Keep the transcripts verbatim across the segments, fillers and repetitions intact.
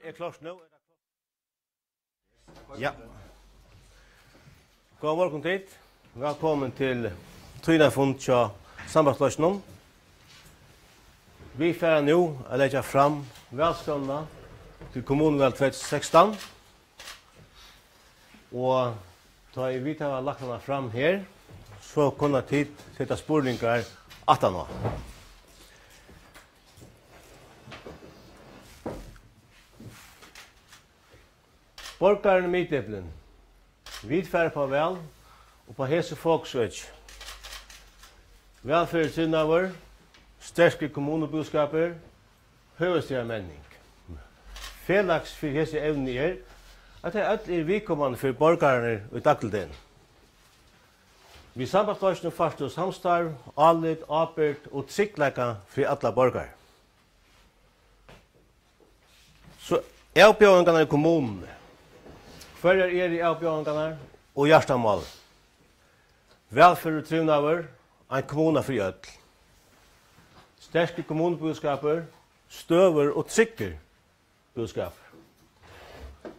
Er klárt nú? Ja. Góðan morgun, tit. Vælkomin til tíðindarfund hjá Sambandsflokkinum. Vit fara nú at leggja fram valskránna til kommunuval tvey túsund og sekstan. Og tá ið vit hava lagt hana fram her, so kunnu tit seta spurningar aftaná. Borgarin í miðdeplinum. Vit fara upp á val upp á hesi fokusøki: vælferð og trivnaður, sterkur kommunubúskapur, høvuðsstaðarmenning. Felags fyri hesi evnini er, at tey øll eru viðkomandi fyri borgararnar í dagligdegnum. Við Sambandsflokkinum fært tú samstarv, álit, ábyrgd og tryggleika fyri allar borgarar. So, avbjóðingarnar í kommununi. Hvørjar eru avbjóðingarnar og hjartamál? Vælferð og trivnaður, ein kommuna fyri øll. Sterkur kommunubúskapur, støðugur og tryggur búskapur.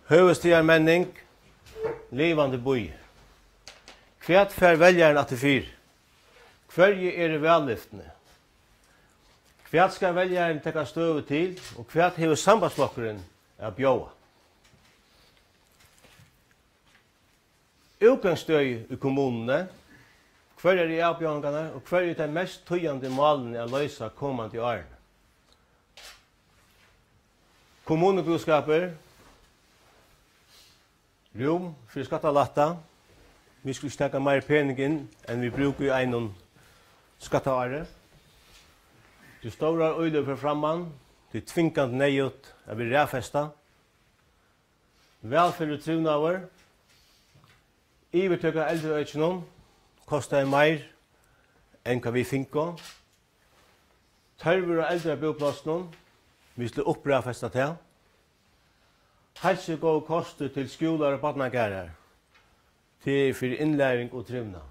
Høvuðsstaðarmenning, livandi býur. Hvat fær veljarin aftur fyri? Hvørji eru vallyftini? Hvat skal veljarin taka støðu til, og hvat hevur Sambandsflokkurin at bjóða? Útgangsstøði í kommununi, hvørjar eru avbjóðingarnar, og hvørji eru tey mest týðandi málini at loysa komandi árini? Kommunubúskapur, rúm fyri skattalætta. Vit skulu ikki taka meiri pening inn, enn vit brúka í einum skattaári. Tí stórar íløgur fyri framman, tí tvingandi neyðugt at vit raðfesta. Vælferð og trivnaður. Yvirtøka av eldraøkinum kostaði meir enn hvat vit fingu. Tørvur á eldrabúplássinum, vit skulu uppræðfesta tað. Heilsugóðir kostir til skúlar og barnagarðar, tað er fyri innlæring og trivnað.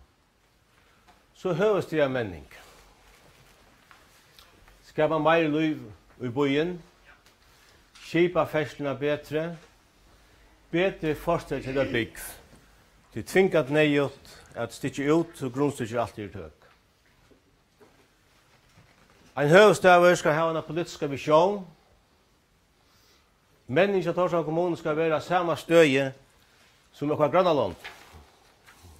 So høvuðsstaðarmenning. Skapa meiri lív í býin. Skipa ferðsluna betri. Betri fortreyð til eina bygd. Tað er tvingandi neyðugt at stykkja út, so grundstykkir altíð eru tøk. Ein høvuðsstaður skal hava eina politiska visjón. Menningin hjá Tórshavnar kommunu skal vera á sama støði sum okkara grannalond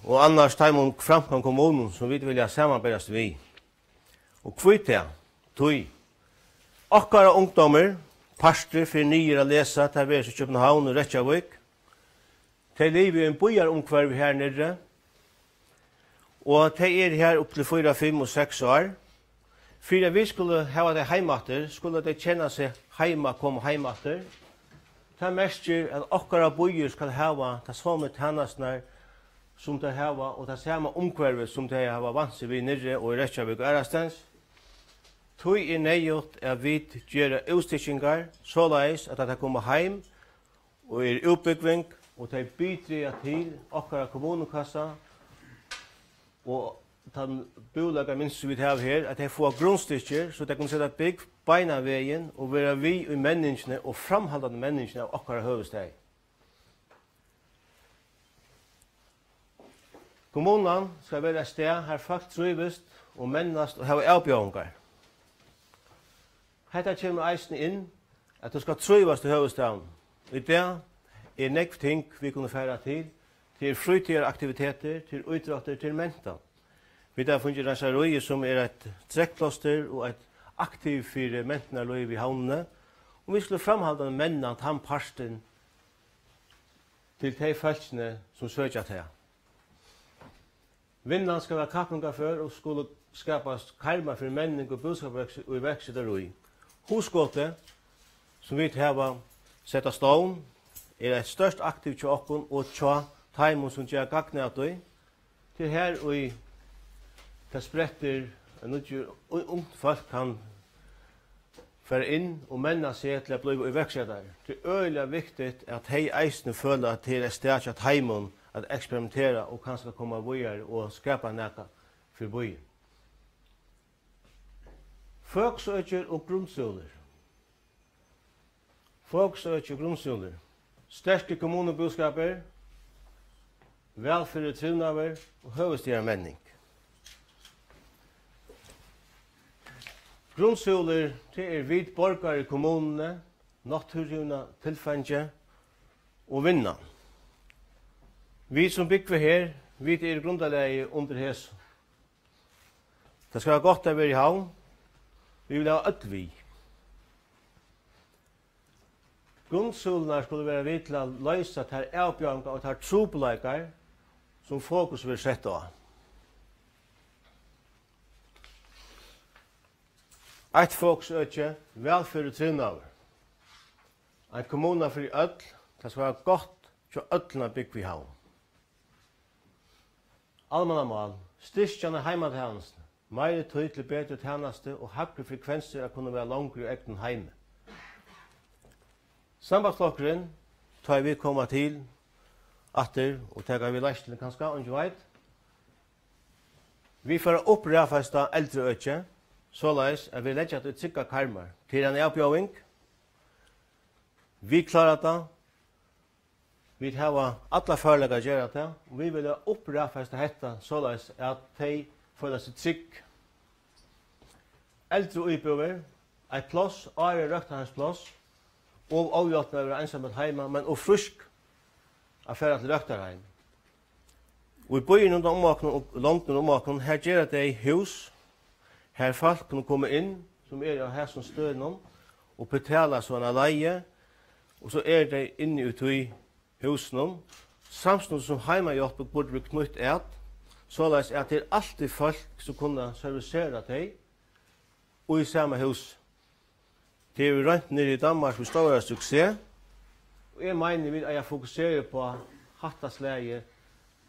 og annars teimum framkomnu kommunum, sum vit vilja samanberast við. Og hví tað? Tí okkara ungdómur, partur, fer niður at lesa, tað vera seg København og Reykjavík. Tey liva í einum býarumhvørvi har niðri, og tey eru har upp til fýra, fimm og seks ár. Fyri at vit skulu hava tey heim aftur, skulu tey kenna seg heima, koma heim aftur. Tað merkir, at okkara býur skal hava tær somu tænasturnar, sum tey hava, og tað sama umhvørvi, sum tey hava vant seg við niðri og í Reykjavík og aðrastaðni. Tí er neyðugt, at vit gera útstykkingar, soleiðis at tey koma heim og er útbúgving, og tey bidraga til okkara kommunukassa og tann búleika, minst vit hava her, at tey fáa grundstykkir, so tey kunnu seta búgv beinan vegin og vera við í menningini og framhaldandi menningini av okkara høvuðsstaði. Kommunan skal vera eitt stað, har fólk trívist og mennast og hava avbjóðingar. Hetta kemur eisini inn, at tú skalt trívast í høvuðsstaðnum. Í dag er nógv ting, vit kunnu fara til. Tað er frítíðaraktivitetir, tað er ítróttir, tað er mentan. Vit hava fingið Reinsaríið, sum er eitt drekkplástur og eitt aktiv fyri mentanarlív í havnini. Og vit skulu framhalda at menna tann partin til tey fólkini, sum søkja tað. Vinnan skal vera kappingarfør og skulu skapast karmar fyri menning og búskapar og ivøks-, og iverksetarí. Hugskotið, sum vit hava sett á stovn, er eitt stórt aktiv hjá okkum og hjá teimum, sum gera gagn av tí. Tað er har, ið tað sprettur, at nýggj u-, ungt fólk kann fara inn og menna seg til at blíva íverksetarar. Tað er øgiliga viktigt, at tey eisini føla, at tað er eitt stað hjá teimum at eksperimentera og kanska koma víðari og skapa nakað fyri býin. Føksøkir og grundskúlir. Fokusøki og grundskúli. Sterkur kommunubúskapur, vælferðartrivnaður og høvuðsstaðarmenning. Grundskúlur, tað er vit borgarar í kommununi, náttúrugivna tilfeingi og vinna. Vit sum búgva her, vit eru grundarlagið undir hesum. Tað skal vera gott at vera í Havn. Vit vilja hava øll við. Grundskúlarnir skulu vera við til at loysa tær avbjóðingar og tær trupulleikar, sum fokus verður sett á. Eitt fokusøki, vælferð og trivnaður. Ein kommuna fyri øll, tað skal vera gott hjá øllum at búgva í Havn. Almannamál, styrkjan av heimatænastuni, meiri tíð til betri tænastu og hægri frekvensur at kunna vera longur í egnum heimi. Sambandsflokkurin, tá ið vit koma til aftur og taka við leiðsluni kanska, eingin veit. Vit fara at uppraðfesta eldraøkið, soleiðis at vit leggja tað í tryggar karmar. Tað er ein avbjóðing. Vit klára tað. Vit hava allar førleikar at gera tað, og vit vilja uppraðfesta hetta, soleiðis at tey føla seg trygg. Eldri íbúðir, eitt pláss, áðrenn røktarheimspláss, ov óhjálpin at vera einsamøll heima, men ov frísk at fara til røktarheim. Og í býunum um okkum og londunum um okkum, har gera tey hús, har fólk kunnu koma inn, sum eru á hasum støðunum, og betala so eina leigu, og so eru tey inni í tí húsunum, samstundis sum heimahjálpin burdi verið knýtt at, soleiðis at tað er altíð fólk, sum kunna servisera tey í sama húsi. Tað hevur roynt niðri í Danmark við stóra suksess, og eg meini, vit eiga at fokusera upp á hatta slagið,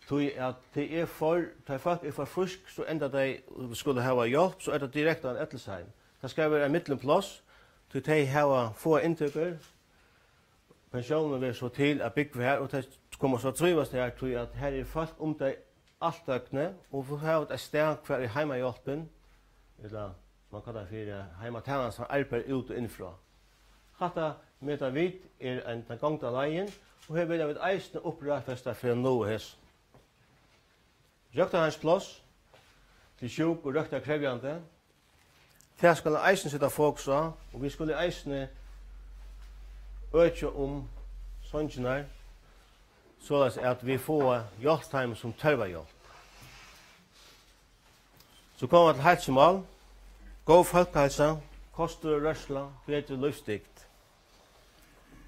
tí at tað er for, tá fólk eru for frísk, so enda tey skulu hava hjálp, so er tað direkte á ein ellisheim. Tað skal vera eitt millumpláss, tí tey hava fáar inntøkur, pensjónin verður so til at búgva har, og tey koma so at trívast har, tí at har eru fólk um tey alt døgnið, og vit hava eitt stað, hvar er heimahjálpin, ella man kallar fyri heimatænastan, arbeiðir út og inn frá. Hatta meta vit er ein, tann gongda leiðin, og her vilja vit eisini uppraðfesta fyri at náa hesum. Røktarheimspláss til sjúk og røktarkrevjandi. Tað skal eisini seta fokus á, og vit skulu eisini økja um songirnar, soleiðis at vit fáa hjálpt teimum, sum tørva hjálp. So koma vit til heilsumál. Góð fólkaheilsa, kostur og rørsla, betri lívsdygd.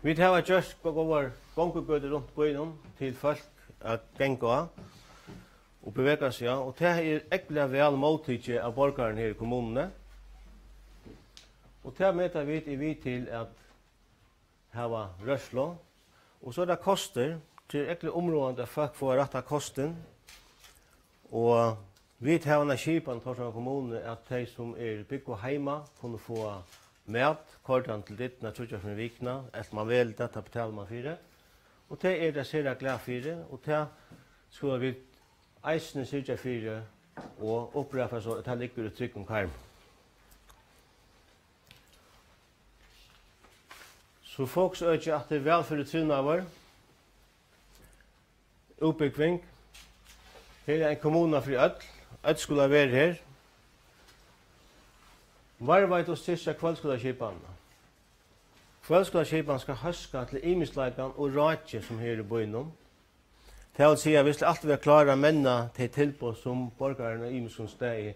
Vit hava gjørt gó-, góðar gongugøtur runt býnum til fólk at ganga á og bevega seg á, og tað er ógvuliga væl móttikið av borgarunum her í kommununi. Og tað meta vit er við til at hava rørslu. Og so er tað kostur. Tað er ógvuliga umráðandi, at fólk fáa rætta kostin. Og vit hava eina skipan í Tórshavnar Kommunu, at tey, sum eru búgva heima, kunnu fáa mat koyrdan til dyrnar tríggjar ferðir um vikuna, ella man velur tað, tað betalir man fyri. Og tað eru tey sera glað fyri, og tað skulu vit eisini syrgja fyri og uppraðfesta, so at tað liggur í tryggum karmi. So fokusøki aftur, vælferð og trivnaður. Útbúgving. Her er ein kommuna fyri øll. Øll skulu vera her. Varðveita og styrkja kvøldskúlaskipanina. Kvøldskúlaskipanin skal hóska til ymiskleikan og rákið, sum her í býnum. Tað vil siga, vit skulu altíð vera klár at menna tey tilboð, sum borgarar á ymiskum støði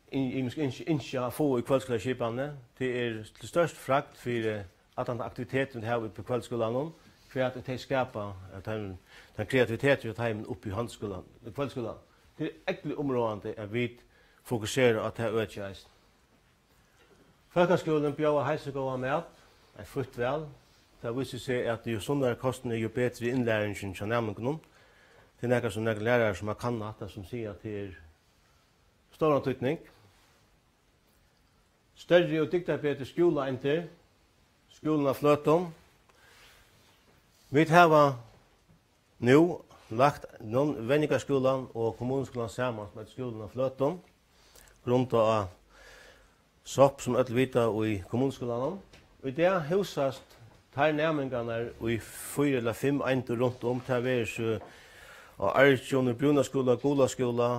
ym-, ymisk ynski, ynskja at fáa í kvøldskúlaskipanini. Tað er til størst fragd fyri allan tann aktivitet, vit hava í kvøldskúlanum, hvat tey skapa, at tann, tann kreativitetur hjá teimum uppi í handskúlan, í kvøldskúlan. Tað er ógvuliga umráðandi, at vit fokusera á tað økið eisini. Fólkaskúlin bjóðar heilsugóðan mat, eitt frítt val. Tað vísir seg, at jú sunnari kosturin er, jú betri er innlæringin hjá næmingunum. Tað er nakað, sum nakrir lærarar, sum hava kannað hatta, sum siga, at tað er stóran týdning. Størri og dygdarbetri skúlaeindir, skúlin á Fløtum. Vit hava nú lagt menningarskúlan og kommunuskúlan saman, sum eitt, skúlin á Fløtum, grundað á sopp, sum øll vita, í kommunuskúlanum. Í dag húsast teir næmingarnar í fýra ella fimm eindir runt um, tað verður so á Argjum, í Brúnarskúla, Gulaskúla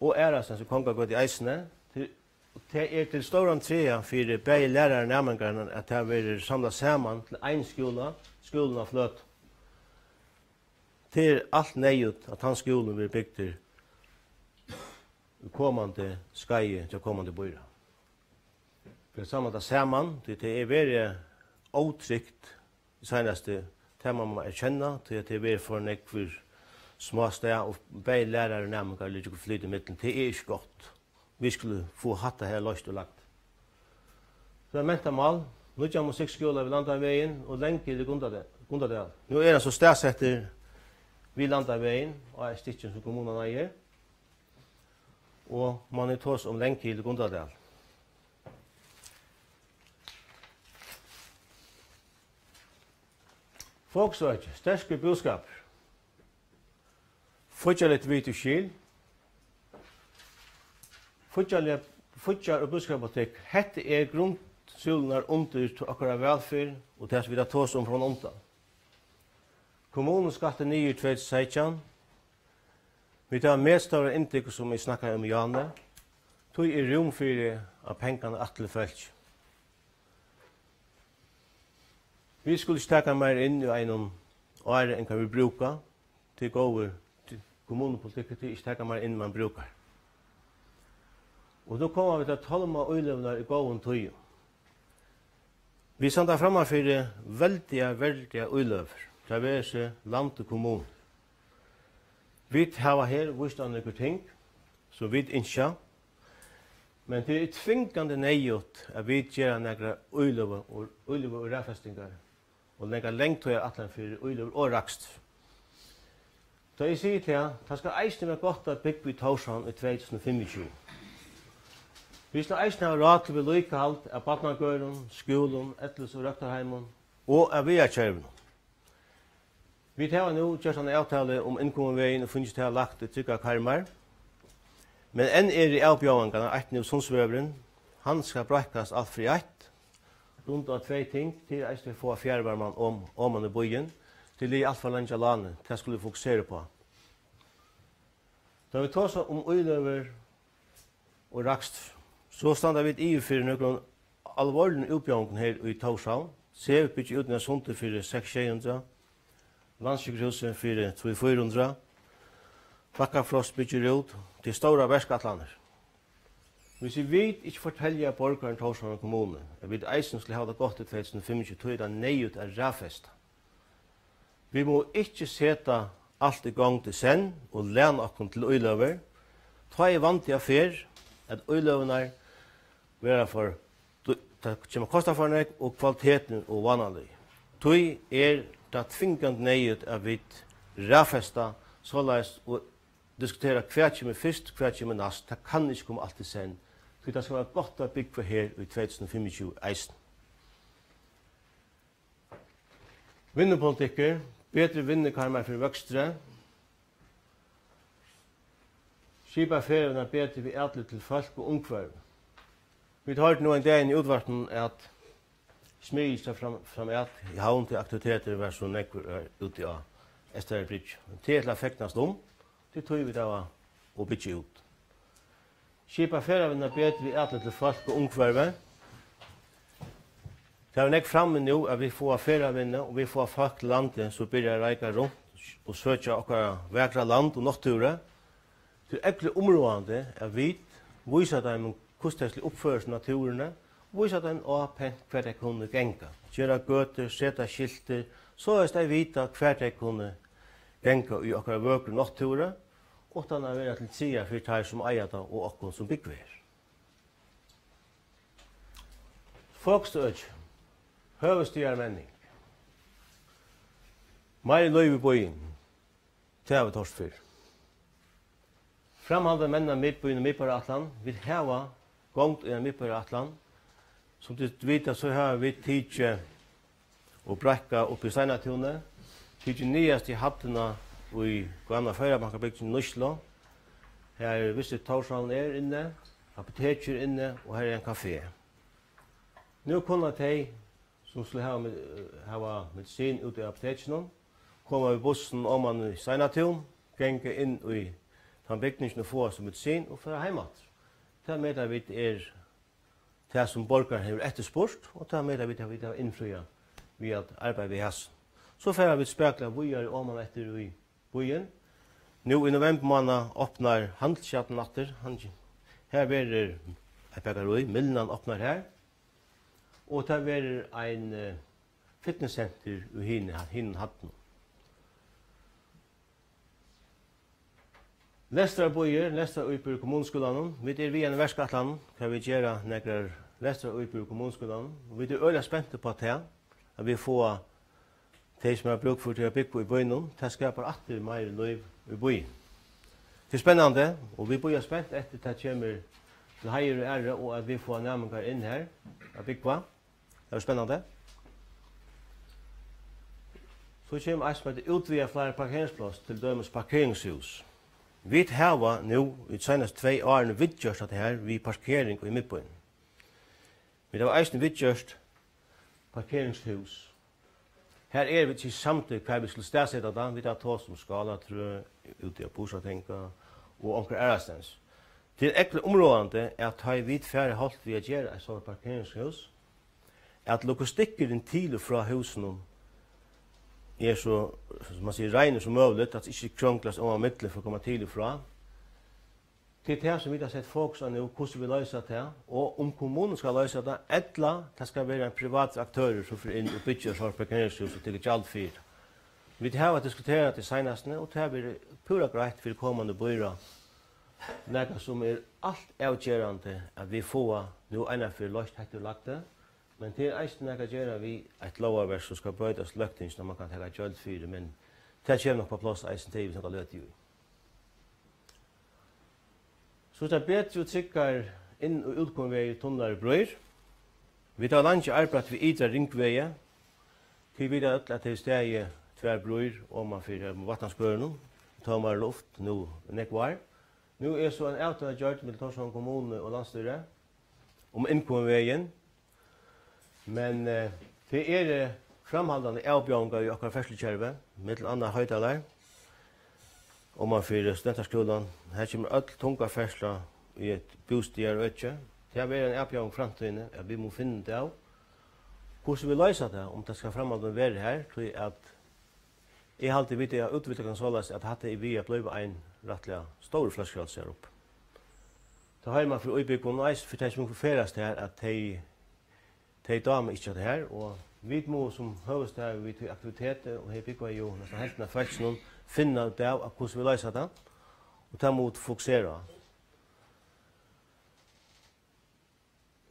og aðrastaðni, í Kongagøtu eisini. Til, og tað er til stóran trega fyri bæði lærarar og næmingar, at tað verður samlað saman til ein skúla, skúlin á Fløtum. Tað er alt neyðugt, at tann skúlin verður bygdur í komandi skeiði hjá komandi býráð. Fyri at samla tað saman, tí tað er verið ótrygt í seinastu, tað má mann erkenna, tí at tað er verið for nógvir smástað, og bæði lærarar og næmingar liggja og flyta ímillum. Tað er ikki gott. Vit skulu fáa hatta her loyst og lagt. So er mentamál, nýggjan musikksskúla við Landavegin og Langhill í Gundadal, Gundadal. Nú er hann so staðsettur við Landavegin, á eitt stykki sum kommunan eigur, og man er tosa um Langhill í Gundadal. Fólksøki, sterkur búskapur. Fíggjarligt vit og skil. Fíggjarliga, fíggjar- og búskaparpolitikk, hetta er grundsúlurnar undir t-, okkara vælferð og tað, sum vit hava tosað um frammanundan. Kommunan skatti niður í tvey túsund og seytjan. Vit hava metstóra inntøku, sum eg snakkaði um í áðni. Tí er rúm fyri, at pengarnir aftur til fólk. Vit skulu ikki taka meir inn í einum ári, enn hvat vit brúka. Tað er góður, tað er kommunupolitikkur, tað er ikki taka meir inn, enn man brúkar. Og nú koma vit at tálma íløgurnar í góðum tíðum. Vit standa framman fyri veldiga, veldiga íløgur, tað vera seg land og kommunur. Vit hava her víst á nøkur ting, sum vit ynskja, men tað er tvingandi neyðugt, at vit gera nakrar íløgur og, íløgur og raðfestingar og nakrar langtíðarætlanir fyri íløgur og rakstur. Tá eg sigi tað, tað skal eisini vera gott at búgva í Tórshavn í tvey túsund og fimmogtjúgu. Vit skulu eisini hava ráð til viðlíkahald av barnagørðum, skúlum, ellilíks- og røktarheimum og av vegakervinum. Vit hava nú gjørt eina avtalu um innkomuvegin og fingið tað lagt í tryggar karmar. Men enn eru avbjóðingarnar, eitt nú Sundsvegurin, hann skal breiðkast alt fyri eitt, runda tvey ting, til eisini at fáa fjarvarman om, oman í býin. Tað er ligið alt for leingi á láni, tað skulu vit fokusera uppá. Tá vit tosa um íløgur og rakstur, so standa vit yvir fyri nøkrum alvorligum útbjóðingum her í Tórshavn. Sev byggir út Nýsundið fyri seks sjey hundrað, Landssjúkrahúsið fyri trý fýra hundrað, Bakkafrost byggir út, tað eru stórar verkætlanir. Hvis vit ikki fortelja borgarum Tórshavnar kommunu, at vit eisini skulu hava tað gott í tvey túsund og fimmogtjúgu, tí er tað neyðugt at raðfesta. Vit mugu ikki seta alt í gongd í senn og læna okkum til íløgur. Tá er vandi á ferð, at íløgurnar verða for dý-, tað kemur at kosta for nógv, og kvaliteten er óvanalig. Tí er tað tvingandi neyðugt, at vit raðfesta soleiðis og diskutera, hvat kemur fyrst, hvat kemur næst. Tað kann ikki koma alt í senn, tí tað skal vera gott at búgva her í tvey túsund og fimmogtjúgu eisini. Vinnupolitikkur, betri vinnukarmar fyri vøkstri, skipa ferðina betri við atlit til fólk og umhvørvi. Vit hoyrdu nú ein dagin í útvarpinum, at smyrjið sær fram, framat í Havn, tí aktivitetur var so nógvur, eh, úti á Eystara Bryggi. Tað er til at fegnast um, tað er tí, vit hava og byggja út. Skipa ferðavinnuna betur við atlit til fólk og umhvørvi. Tað er nógv frammi nú, at vit fáa ferðavinnu, og vit fáa fólk til landið, sum byrja at reika runt og søkja okkara vakra land og náttúru. Tað er ógvuliga umráðandi, at vit vísa teimum, hvussu tey skulu uppføra seg í náttúruni, og vísa teimum á pent, hvar tey kunnu ganga, gera gøtur, seta skilti, soleiðis tey vita, hvar tey kunnu ganga í okkara vøkru náttúru, uttan at vera til skaða fyri teir, sum eiga tað, og okkum, sum búgva her. Fólksøki, høvuðsstaðarmenning, meiri lív í býnum, tað hava vit hoyrt fyrr. Framhaldandi menna miðbýin og miðbýarætlan. Vit hava gongd í eini miðbýarætlan. Sum tit vita, so hava vit tikið og breikkað upp í Steinatúni, tikið niðastu hæddina í gamla Føroyabankabygdini í Nýslu. Har Visit Tórshavn er inni, apotekið er inni, og har er ein kafé. Nú kunnu tey, sum skulu hava, me-, hava medisin úti á apotekinum, koma við bussinum oman í Steinatún, ganga inn í tann bygningin og fáa sín medisin og fara heim aftur. Tað meta vit er tað, sum borgarin hevur eftirspurt, og tað meta vit, at vit hava innfriað við at arbeiða við hasum. So fara vit spakuliga víðari oman eftir í býin. Nú í novembermánað opnar Handilshjallinum aftur. Hann, har verður eitt bakarí, Mylnan opnar har, og tað verður ein, eh, fitnesscenter í hini, hinum hæddini. Lestrarbýur, lestraríbúðir í kommunuskúlanum. Vit eru við eini verkætlan, hvar vit gera nakrar lestraríbúðir í kommunuskúlanum. Og vit eru øgiliga spent upp á tað, at vit fáa tey, sum hava brúk fyri tí at búgva í býnum. Tað skapar aftur meiri lív í býin. Tað er spennandi, og vit bíða spent eftir, tað kemur til heiður og æru, og at vit fáa næmingar inn har at búgva. Tað er spennandi. So kemur eitt, sum eitur útvega fleiri parkeringspláss, til dømis parkeringshús. Vit hava nú í seinastu tvey árini viðgjørt hatta her við parkering í miðbýnum. Vit hava eisini viðgjørt parkeringshús. Har eru vit ikki samd í, hvar vit skulu staðseta tað. Vit hava tosað um Skálatrøð, úti á Burðartanga og onkra aðrastaðni. Tað er ógvuliga umráðandi, at tá ið vit fara í holt við at gera eitt sovorðið parkeringshús, at logistikkurin til og frá húsinum er so, sum man sigur, reinur sum møguligt, at tað ikki kronglast oman millum fyri at koma til og frá. Tað er tað, sum vit hava sett fokus á nú, hvussu vit loysa tað, og um kommunan skal loysa tað, ella tað skal vera ein privatur aktørur, sum fer inn og byggir eitt sovorðið parkeringshús og tekur gjald fyri tað. Vit hava diskuterað tað seinastuni, og tað verður púra greitt fyri komandi býráð, nakað sum er alt avgerandi, at vit fáa nú einaferð loyst hetta úr lagdi, men tað er eisini nakað at gera við eitt lógarverk, sum skal broytast til Løgtingið, sum man kann taka gjald fyri, men tað kemur nokk á pláss eisini, tað er vit nakað løtu í. So tað betri og tryggari inn- og útkomuvegir, tunlar og brýr. Vit hava leingi arbeitt við Ytra Ringvegi. Tit vita øll, at tað hevur staðið tvær brýr oman fyri her við Vatnaskarðinum, tómari luft nú í nógv ár. Nú er so ein avtala gjørd millum Tórshavnar kommunu og landsstýrið um innkomuvegin. Men, eh, tað eru framhaldandi avbjóðingar í okkara ferðslukervi, millum annað Hoydalar, oman fyri Studentaskúlan. Har kemur øll tunga ferðsla í eitt bústaðarøki. Tað verður ein avbjóðing í framtíðini, at vit mugu finna út av, hvussu vit loysa tað, um tað skal framhaldandi vera har, tí at eg haldi, vit eiga at útvikla tað soleiðis, at hatta er við at blíva ein rættiliga stórur fløskuhálsur har uppi. Tað hoyrir man frá íbúgvum, og eisini fyri tey, sum ferðast har, at tey, tey dáma ikki hatta har, og vit mugu sum høvuðsstaður við tí aktiviteti, og her búgva jú næstan helvtin av fólkinum, finna út av, at hvussu vit loysa tað, og tað mugu vit fokusera á.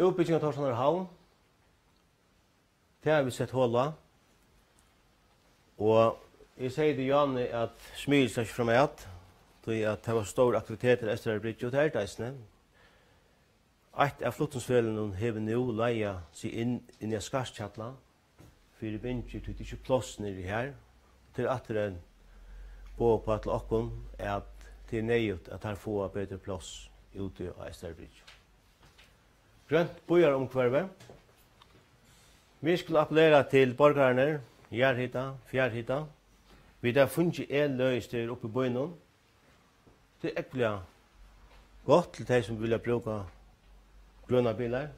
Útbygging av Tórshavnar Havn, tað hava vit sett hol á. Og eg segði til Jani, at smílið sær ikki framat, tí at tað var stór aktivitet á Eystaravik Bryggi, og tað er tað eisini. Eitt av flutningsfeløgunum hevur nú leigað seg inn, inn í Skarðshjalla fyri bingjur, tí tað er ikki pláss niðri har. Tað er aftur ein boð uppá til okkum, at tað er neyðugt, at teir fáa betri pláss úti á Eystaravik Bryggi. Grønt býarumhvørvi. Vit skulu appellera til borgararnar, jarðhita, fjarhita. Vit hava fingið elløðistaðir uppi í býnum. Tað er ógvuliga gott til tey, sum vilja brúka grønar bilar.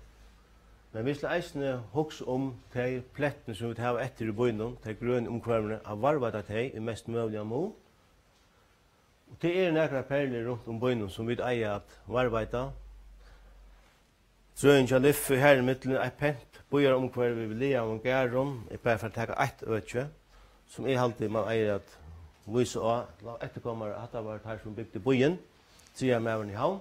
Men vit skulu eisini hugsa um tey plettini, sum vit hava eftir í býnum, tey grønu umhvørvini, at varðveita tey í mest møguligan mun. Og tað eru nakrar perlur runt um býnum, sum vit eiga at varðveita. Trøini hjá Liffu, har er millum eitt pent býarumhvørvi við laðaðum garðum. Eg bara fari at taka eitt øki, sum eg haldi, man eigur at vísa á. Lá eftirkomari, hatta var teir, sum bygdu býin, triðja maðurin í Havn.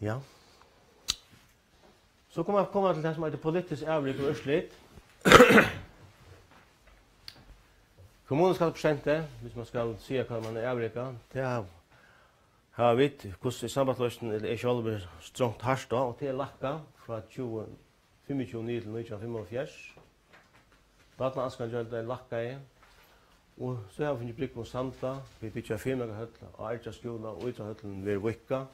Ja. So koma, koma til tað, sum eitur politiskt avrik og úrslit. Kommunuskattuprosentið, viss man skal siga, hvat man er avrik á, tað hava vit, hvussu Sambandsflokkurin ella eg sjálvur, strongt hart á, og tað er lækkað frá tjúgu fimmogtjúgu niður til nítjan fimmoghálvfjerðs. Barnaaskan gjørdi tað, lækkaði. Og so hava vit fingið brúgv um Sanda, vit byggja fimleikahøll á Argjaskúla, og ítróttarhøllin verður víðkað.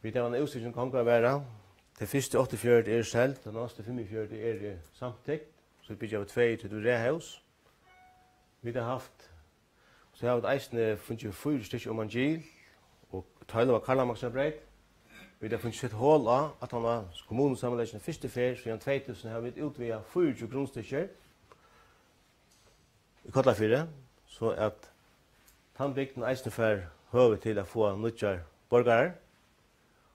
Vit hava eina útstykking Kongavara, Tey fyrstu áttaogfjøruti eru seld, og næstu fimmogfjøruti eru samtykt. So byggja vit tveyogtretivu raðhús. Vit hava havt, so hava vit eisini fingið fýra stykki oman Gil og tólv á Karlamagnusarbreyt. Vit hava fingið sett hol á, at hann var kommunusamleikin fyrstu ferð síðan tvey túsund, hava vit útvegað fýraogtjúgu grundstykkir í Kollafirði, so at tann bygdin eisini fær høvi til at fáa nýggjar borgarar.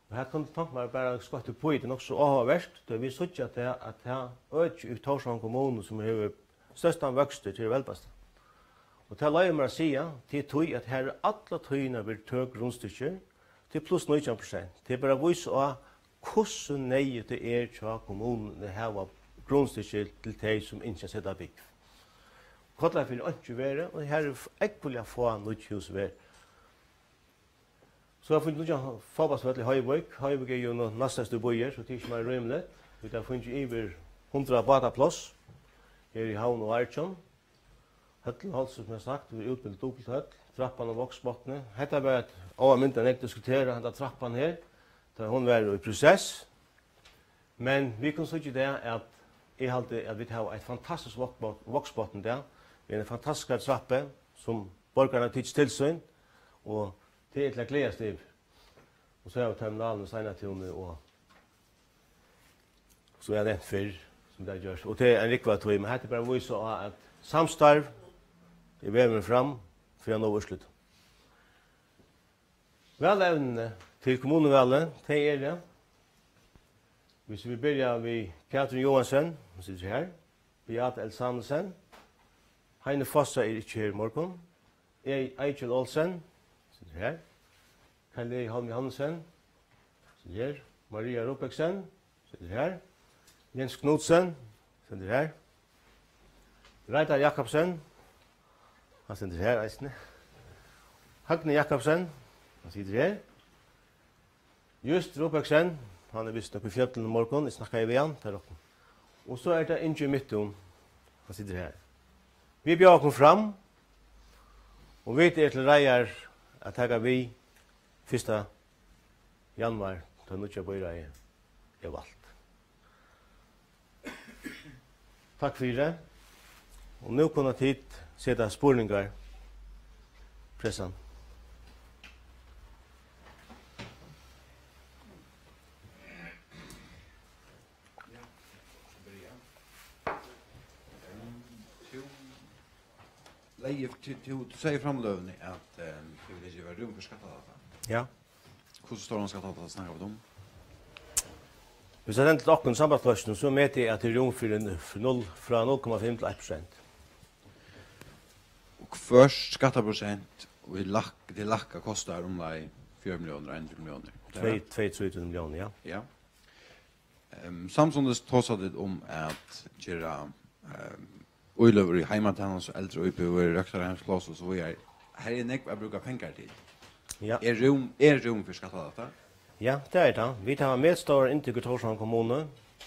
Og her kundi eg tonkt mær bara skott upp í, tað er nokk so áhugavert, tá vit síggja tað, at tað øki í Tórshavnar kommunu, sum hevur størstan vøkstur, til Velbasta. Og tað loyvir mær at siga, til tí at her er alla tíðina verið tøk grundstykkir, til pluss nítjan prosent. Tað er bara at vísa á, hvussu neyðugt tað er hjá kommununi at hava grundstykkir til tey, sum ynskja at seta búgv. Kollafjørður er einki verri, og her er f-, ógvuliga fá nýggj hús verð. So har funnu nýggjan fótbóltsvøll í Hoyvík. Hoyvík er jú nú næststørsti býur, so tað er ikki meira rímiligt. Vit hava fingið yvir hundrað bátapláss her í Havn og Argjum. Høllin, sum eg havi sagt, verður útbygd dupult høll. Trappan á Vágsbotni. Hetta var eitt óalmindiliga nógv diskuterað, henda trappan her, tá hon var í prosess. Men vit kunnu síggja í dag, at eg haldi, at vit hava eitt fantastiskt Vágsbotn, Vágsbotn í dag. Við eini fantastiskari trappu, sum borgararnir hava tikið til sín, og tað er til at gleðast yvir. Og so hava vit terminalin í Steinatúni, og sum eg havi nevnt fyrr, sum tað er gjørt. Og tað er ein rúgva tíð, men hetta er bara at vísa á, at samstarv er vegin fram fyri at náa úrslitum. Valevnini til kommunuvalið, tey eru, hvis vit byrja við Katrin Johansen, hon situr her, Beate Elsanesen, Heini Fosse er ikki her í morgun, E-, Eigil Olsen, situr her, Karl Egi Holm Johansen, situr her, Maria Rubeksen, situr her. Jens Knudsen, situr her. Reidar Jakobsen, hann situr her eisini. Høgni Jakobsen, hann situr her. Just Rubeksen, hann er vist uppi í fjøllunum í morgun, eg snakkaði við hann, tað er okkum. Og so er tað Ingi Myttum, hann situr her. Vit bjóða okkum fram, og vit eru til reiðar at taka við fyrsta januar, tá nýggja býráðið er valt. Takk fyri. Og nú kunnu tit seta spurningar, pressan. Tú legði, tú, tú, tú segði í framløguni, at, eh, tú vil geva rúm fyri skattalætta. Ja. Hvussu stóran skattalætta snakka vit um? Viss eg vendi til okkum, Sambandsflokkin, so meti eg, at tað er rúm fyri n-, fyri null, frá null komma fimm til eitt prosent. Og hvørt skattaprosent, og í lækka, tað lækka, kostar umleið fýra milliónir, einogtretivu milliónir. Tvey, tvey, trý hundrað milliónir, ja. Ja. Ehm, samstundis tosa tit um at gera, ehm, íløgur í heimatænast, eldraíbúðir, røktarheimspláss og so víðari. Har er nógv at brúka pengar til. Ja. Er rúm, er rúm fyri skattalætta? Ja, tað er tað. Vit hava metstórar inntøkur í Tórshavnar kommunu.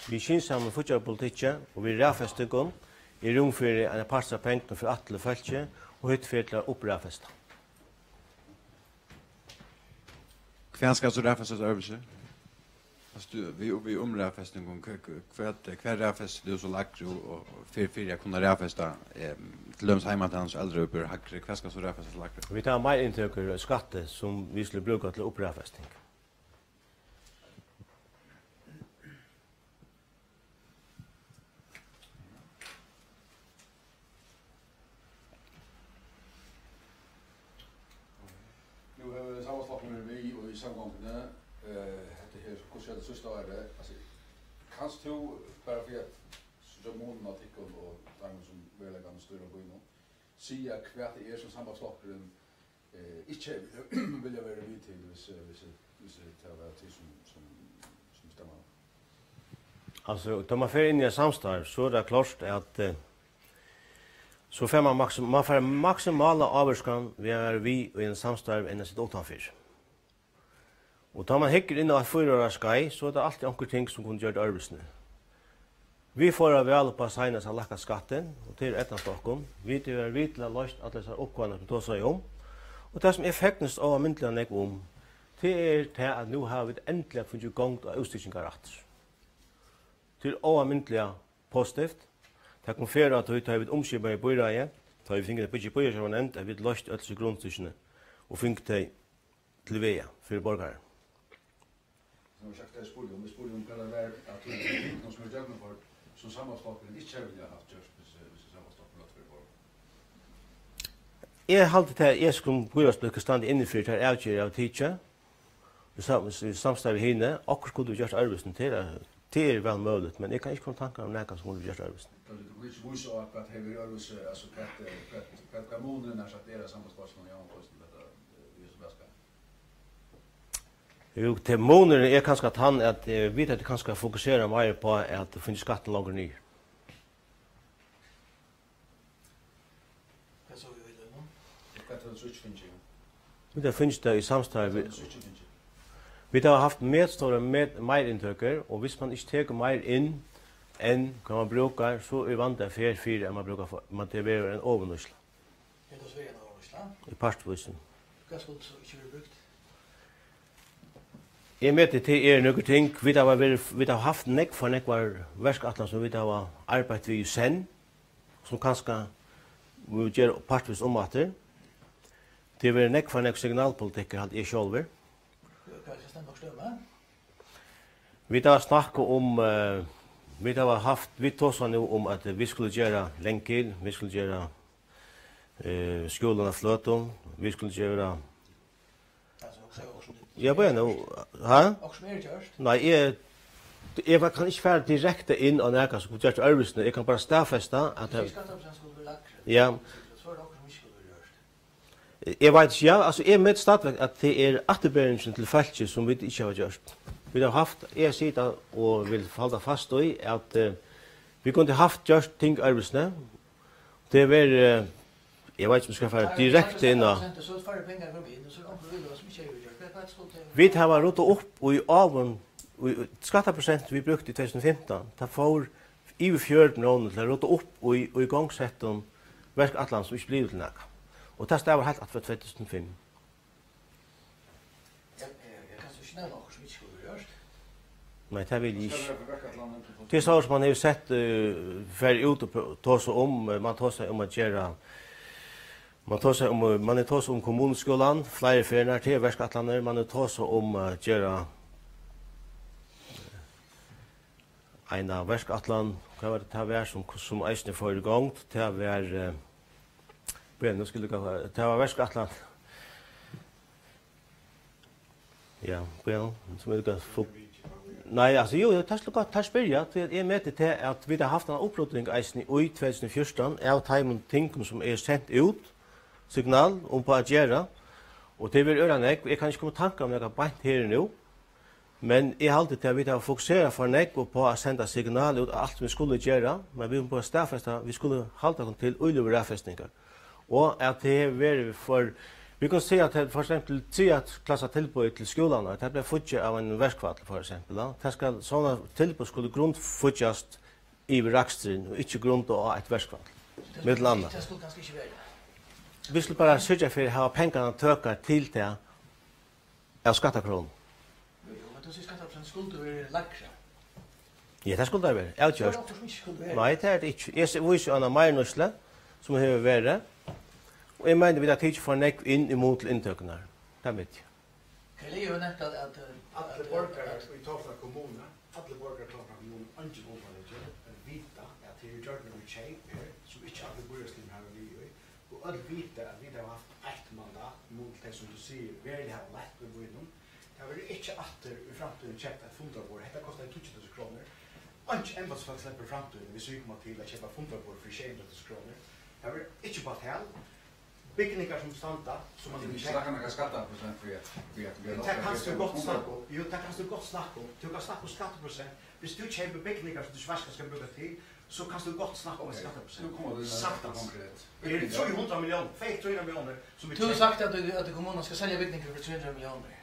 Við skynsamum fíggjarpolitikki og við raðfestingum er rúm fyri ein part av pengunum fer aftur til fólkið og hitt fer til at uppraðfesta. Hvat skal so raðfestast øðrvísi? Altso, tú, við, við umraðfestingum, hva, hva, hvat, hvat raðfestir tú so lægri og, og fyri, fyri at kunna raðfesta, em, til dømis heimatænast, eldraíbúðir hægri, hvat skal so raðfestast lægri? Vit hava meir inntøkur í skatti, sum vit skulu brúka til uppraðfesting. Nú hevur Sambandsflokkurin verið við í samgonguni, eh, hetta her, hvussu er tað síðsta árið? Altso, kanst tú, bara fyri at síggja munin á tykkum og teimum, sum veruliga stýra býnum, siga, hvat tað er, sum Sambandsflokkurin, eh, ikki hevði viljað verið við til, hvis, eh, hvis, eh, hvis, eh, tað var tit, sum, sum, sum stemma? Altso, tá man fer inn í eitt samstarv, so er tað klárt, at, eh, so fær man maksim-, man fær maksimala ávirkan við at vera við í einum samstarvi enn at sita uttanfyri. Og tá man hyggur inn á eitt fýra ára skeið, so er tað altíð onkur ting, sum kunnu gjørt øðrvísi. Vit fóru væl upp á seinast at lækka skattin, og tað er eydnast okkum. Vit eru við til at loysa allar hesar uppgávurnar, sum eg tosaði um. Og tað, sum eg fegnist óalmindiliga nógv um, Tað er tað, at nú hava vit endiliga fingið gongd á útstykkingar aftur. Tað er óalmindiliga positivt. Tað kom ferð á tí, tá vit umskipaðu býráðið, tá vit fingu at byggja býráðsnevnd, at vit loystu øll hesi grundstykkini og fingu tey til vega fyri borgarar. Sum sagt, eg spurdi um, eg spurdi um, hvat tað var, at tú, sum er gjøgnumført, sum sambandsflokkurin ikki hevði viljað havt gjørt, hvis, hvis sambandsflokkurin var fyri borgarar. Eg haldi, tað eg sum býráðspolitikari standi inni fyri, tær avgerðir eg havi tikið, í sam-, í samstarvi við hini, okkurt skuldi verið gjørt øðrvísi, tað er, tað er væl møguligt, men eg kann ikki koma í tankar um nakað sum skuldi verið gjørt øðrvísi. Kanska tú kundi ikki vísa á, hvat hevur verið øðrvísi, altso, hvat, eh, hvat, hvat, hvat munurin er, sagt, er á sambandsflokkinum og javnaðarflokkinum, hetta, eh, í hesum boðskapi? Jú, tað munurin er kanska tann, at, eh, vit høvdu kanska fokuserað meira uppá at fingið skattin longur niður. Hvat so við teimum? Hvat hevur tú ikki fingið? Vit hava fingið tað í samstarvi við, hvat hevur tú ikki fingið? Vit hava havt metstórar met-, meirinnitøkur, og viss mann ikki tekur meir inn, enn hvat mann brúkar, so er vandi at fer fyri, at mann brúkar for, mann, tað verður ein ovurnýtsla. Hevur tað so verið ein ovurnýtsla? Í partvísum. Hvat skuldi so ikki verið brúkt? Eg meti, tað er nøkur ting, vit hava verið, vit hava havt nógv for nógvar verkætlanir, sum vit hava arbeitt við í senn, sum kanska vit gera partvíst um aftur. Tað hevur verið nógv for nógv signalpolitikkur, haldi eg sjálvur. Hvat, hvat skal nevna nøkur dømi? Vit hava snakkað um, eh, vit hava havt, vit tosa nú um, at vit skulu gera Langil, vit skulu gera, eh, skúlan á Fløtum, vit skulu gera. Altso, okkurt sum, ja, bara nú, ha? Okkurt sum er gjørt? Nei, eg, eg var, kann ikki fara direkta inn á nakað sum kundi gjørt øðrvísi. Eg kann bara staðfesta, at tú sigur, skattaprosent skuldi verið lægri. Ja. So er tað okkurt sum ikki skuldi verið gjørt. Eg veit ikki, ja, altso, eg meti stadigvæk, at tað er afturberingin til fólkið, sum vit ikki hava gjørt. Vit hava havt, eg siti og vil halda fast í, at, eh, vit kundu havt gjørt ting øðrvísi. Tað er, eh, eg veit ikki, um eg skal fara direkta inn á. So er færri pengar koma inn, og so er onkur viðløga sum ikki hevur verið gjørt. Hvat, hvat skuldi tað vera? Vit hava ruddað upp í áðrenn, í, í skattaprosent, vit brúktu í tvey túsund og fimtan, tað fór yvir fjøruti milliónir til at rudda upp í, í gongsettum verkætlanum, sum ikki blivu til nakað. Og tað stavar heilt aftur frá tvey túsund og fimm. Ja, ja, ja, kanst tú ikki nevna okkurt sum ikki skuldi verið gjørt? Nei, tað vil eg ikki. Tað er so, sum man hevur sett, eh, farið út og pr-, tosað um, eh, man tosar um at gera, man tosar um, eh, man hevur tosað um kommunuskúlan, fleiri ferðir, tað er verkætlanir, man hevur tosað um at gera eina verkætlan, hvat var tað, tað var, sum, sum eisini fór í gongd? Tað var, eh, bíða, nú skal eg ganga, tað var verkætlan. Ja, bíða, sum er tað fu-, nei, altso, jú, jú, tað skal gott, tað spyrja, tí at eg meti tað, at vit hava havt eina upprudding eisini í tvey túsund og fjúrtan av teimum tingum, sum er sent út, signal um, uppá at gera, og tað verður øgiliga nógv. Eg kann ikki koma í tankar um nakað beint her og nú, men eg haldi, at vit hava fokuserað for nógv uppá at senda signal út á alt, sum vit skulu gera, men vit mugu bara staðfesta, vit skulu halda okkum til íløgur raðfestingar. Og at tað hevur verið for, vit kunnu siga, at tað, for eksempel, triðja klassa tilboð til skúlarnar, tað bleiv fíggið av einum verkfalli, for eksempel, ja. Tað skal, sovorðin tilboð skulu grundfíggjast yvir raksturin og ikki grundað á eitt verkfall, millum annað. Tað skuldi kanska ikki verið. Vit skulu bara syrgja fyri at hava pengarnar tøkar til tað av skattakrónum. Jú, jú, men tú sigur, skattaprosent skuldi verið lægri. Ja, tað skuldi tað verið, avgjørt. Tað er okkurt sum ikki skuldi verið. Nei, tað er tað ikki. Eg s-, vísi á eina meirinnýtslu, sum hevur verið, og eg meini, vit hava tikið for nógv inn í mun til inntøkurnar. Tað veit eg. Tey hevur nevnt at, at, eh, allir borgarar í Tofta kommunu, allir borgarar í Tofta kommunu, eingin undantikin, at vita, at tað eru gjørd nøkur keyp her, sum ikki allir býráðslimir hava verið við í, og øll vita, at vit hava havt eitt mandat, í mun til tey, sum tú sigur, veruliga hava leitt við býnum. Tað verður ikki aftur í framtíðini keypt eitt fundarborð. Hetta kostar tíggju túsund krónur. Einki embætisfólk sleppur í framtíðini, viss vit koma til at keypa fundarborð fyri sjey hundrað túsund krónur. Tað verður ikki betalt. Bygningar sum standa, sum man hevur keypt. Tú lækkar nakað skattaprosent fyri at, fyri at, fyri at... Men tað kanst tú gott snakka um. Jú, tað kanst tú gott snakka um. Tú kanst snakka um skattaprosent. Viss tú keypir bygningar sum tú ikki veit hvat skal brúkast til, so kanst tú gott snakka um eitt skattaprosent. Nú koma vit saktans. Konkret. Er trý hundrað milliónir, tvey, trý hundrað milliónir, sum vit... Tú hevur sagt, at, at kommunan skal selja bygningar fyri trý hundrað milliónir.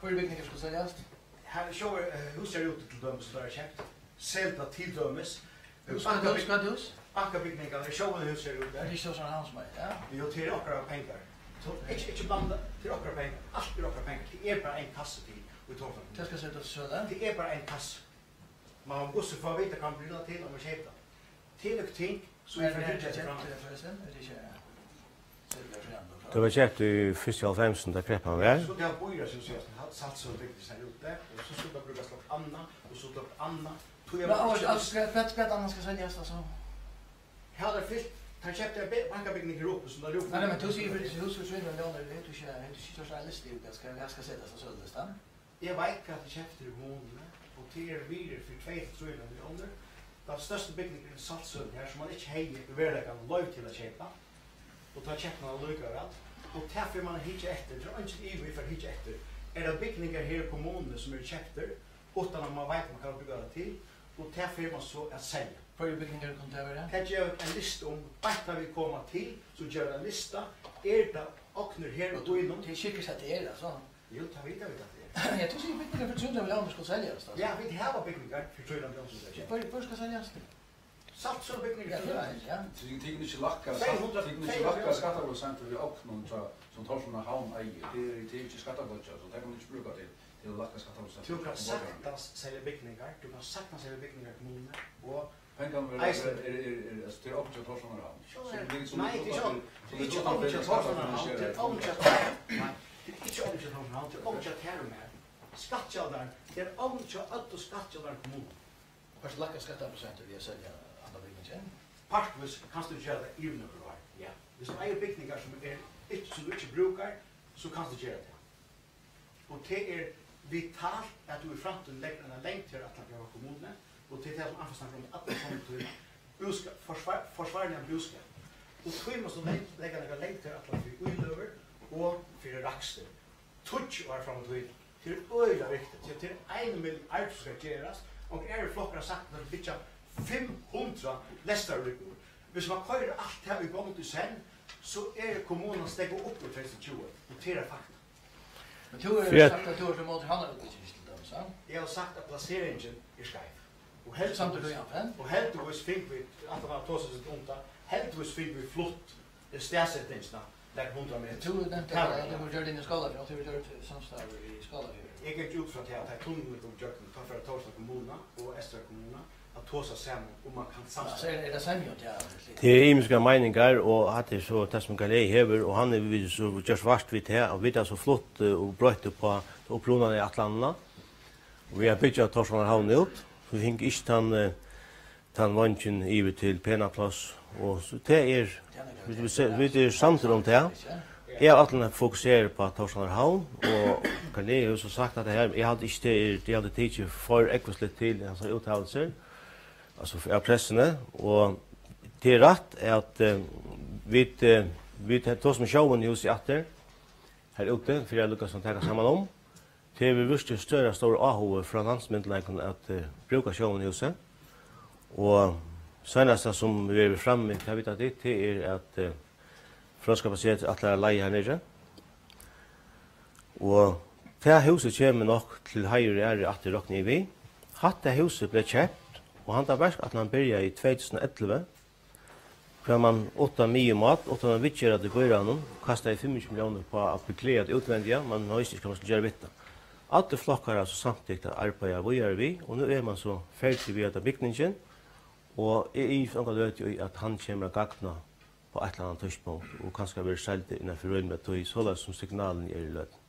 Hvørjir bygningar skulu seljast? Her, sjá, eh, húsið her úti til dømis, sum er keypt. Sel tað til dømis. Hvat hús, hvat hús? Bankabygningar, sjá, húsið her úti. Er tað ikki so, sum hann sum eitur, ja? Jú, tað eru okkara pengar. Ikki, ikki blanda, tað er okkara pengar, alt er okkara pengar, tað er bara ein kassi til í Tórshavn. Tað skal setast til sølu? Tað er bara ein kassi. Man má hvussu fáa vita, hvat man brúka til, og man keypa. Tað er nøkur ting, sum vit fara at hyggja eftir framvegis. Tað var keypt í fyrstu hálvfemsum, tá kreppan var. So tað býr, sum siga, sum hat-, sat so bygdi seg út har, og so skuldi tað brúkast til okkurt annað, og so til okkurt annað. Tí Men, og, altso, hvat, hvat annað skal seljast, altso? Her er fyllt, teir keyptu ein be-, bankabygning her uppi, sum tað ljóp. Nei, nei, men tú sigur, fyri hús fyri trý hundrað milliónir, hevur tú ikki, hevur tú ikki gjørt ein lista yvir, hvat skal, hvat skal setast á sølulistan? Eg veit, hvat er keypt í kommununi, og tað er virði fyri tvey til trý hundrað milliónir. Tann størsti bygningurin er í Saltsølu her, sum man ikki hevði í veruleikanum loyvi til at keypa, og tá keypti man allíkavæl. Og tað fer man at hyggja eftir, tað er eingin ivi, vit fara at hyggja eftir. Er tað bygningar her í kommununi, sum eru keyptir, uttan at man veit, man kann brúka tað til, og tað fer man so at selja. Hvørjir bygningar kunnu tað vera? Tað gera vit ein lista um, beint tá vit koma til, so gera vit ein lista. Er tað ognir her í býnum? Tað er sikkurt, at tað er, altso. Jú, tað vita vit, at tað er. Ja, tú sigur, bygningar fyri trý hundrað milliónir skulu seljast, altso. Ja, vit hava bygningar fyri trý hundrað milliónir sum skulu seljast. Hvør, hvør skal seljast? Saltsølubygningar. Ja, tað er ein, ja. Tit, tit kunnu ikki lækka skatt-, tvey hundrað, tit kunnu ikki lækka skattaprosentur í ognum, so, sum Tórshavnar Havn eigur. Tað er, tað er ikki skattapláss, so tað kann man ikki brúka til, til at lækka skattaprosentur. Tú kanst saktans selja bygningar, tú kanst saktans selja bygningar í kommununi, og Pengarnir verða, eisini, er, er, er, er, altso, tað er ognir hjá Tórshavnar Havn. Nei, tað er ikki, tað er ikki ognir hjá Tórshavnar Havn, tað er ognir hjá tær. Nei, tað er ikki ognir hjá Tórshavnar Havn, tað er ognir hjá tær og mær. Skattgjaldarin, tað er ognir hjá øllum skattgjaldarum í kommununi. Hvussu lækka skattaprosentur við at selja handan bygningin? Partvíst kanst tú gera tað yvir nøkur ár, ja. Viss tú eigur bygningar sum er ikki, sum tú ikki brúkar, so kanst tú gera tað. Og tað er vitalt, at tú í framtíðini leggur eina langtíðarætlan fyri kommununi, og tað er tað, sum Anfa snakkar um alla somu tíð, búskap, forsvar-, forsvarligan búskap. Og tí mást tú legg-, leggja nakrar langtíðarætlanir fyri íløgur og fyri rakstur. Tíggju ár fram í tíðina. Tað er øgiliga viktigt, tí tað er ein milliard, sum skal gerast. Og aðrir flokkar hava sagt, at teir byggja fimm hundrað lestarlíkur. Viss man koyrir alt tað í gongd í senn, so er kommunan steðgað upp úr tvey túsund og tjúgu, og tað er fakta. Men tú hevur sagt, at tú ert ímóti havnarútbygging, til dømis, ha? Eg havi sagt, at plaseringin er skeiv. Og heldigvís, og heldigvís fingu vit, aftan á at tosa seg um tað, heldigvís fingu vit flutt, eh, staðsetingina nakrar hundrað metrar. Tú nevndi, at tú hevur gjørt tað í Skálafjørð, og tú hevur gjørt samstarv í Skálafjørð. Eg gangi út frá tí, at tá tunnilin kom ígjøgnum, tá fara Tórshavnar kommuna og Eysturoyar kommuna at tosa saman, um man kann samstarva. Altso, er, er tað semja um tað? Tað eru ymiskar meiningar, og hatta er so tað, sum Karl Egil hevur, og hann hevur við so gjørt vart við tað, og vit hava so flutt, eh, og broytt upp á ta upprunaligu ætlanina. Og vit hava byggjað Tórshavnar Havn út. Vit fingu ikki tann, eh, tann vongin yvir til Penaplass, og so tað er, vit, vit se-, vit eru samdir um tað. Eg havi altíð fokuserað upp á Tórshavnar Havn, og Karl Egil hevur so sagt, at tað her, eg haldi ikki, tað er, tað er tikið for ógvusligt til, hansara úttalelser, altso, av pressuni, og tað er rætt, at, eh, vit, eh, vit tosa um sjóvinnuhúsið aftur, her úti, fyri at lukkast at taka saman um. Tað hevur virkiliga stóra, stór áhugi frá landsmyndugleikunum at, eh, brúka sjóvinnuhúsið. Og seinasta sum verður frammi, tað vita tit, tað er, at, eh, Fróðskaparsetrið ætlar at leiga har niðri. Og tað húsið kemur nokk til heiður og æru aftur, rokni eg við. Hatta húsið bleiv keypt, og handan verkætlanin byrjaði í tvey túsund og ellivu. Hvar man uttan miðjumát, uttan at viðgera tað í býráðnum, kastaði fimmogtjúgu milliónir upp á at beklæða tað útvendiga, men man visti ikki, hvat man skuldi gera við tað. Allir flokkar hava so samtykt at arbeiða víðari við, og nú er man so ferdig við hetta bygningin, og eg ivist onga løtu í, at hann kemur at gagna á eitt ella annað tíðspunkt, og kanska verður seldur innan fyri rímiliga tíð, soleiðis sum signalini eru í løtuni.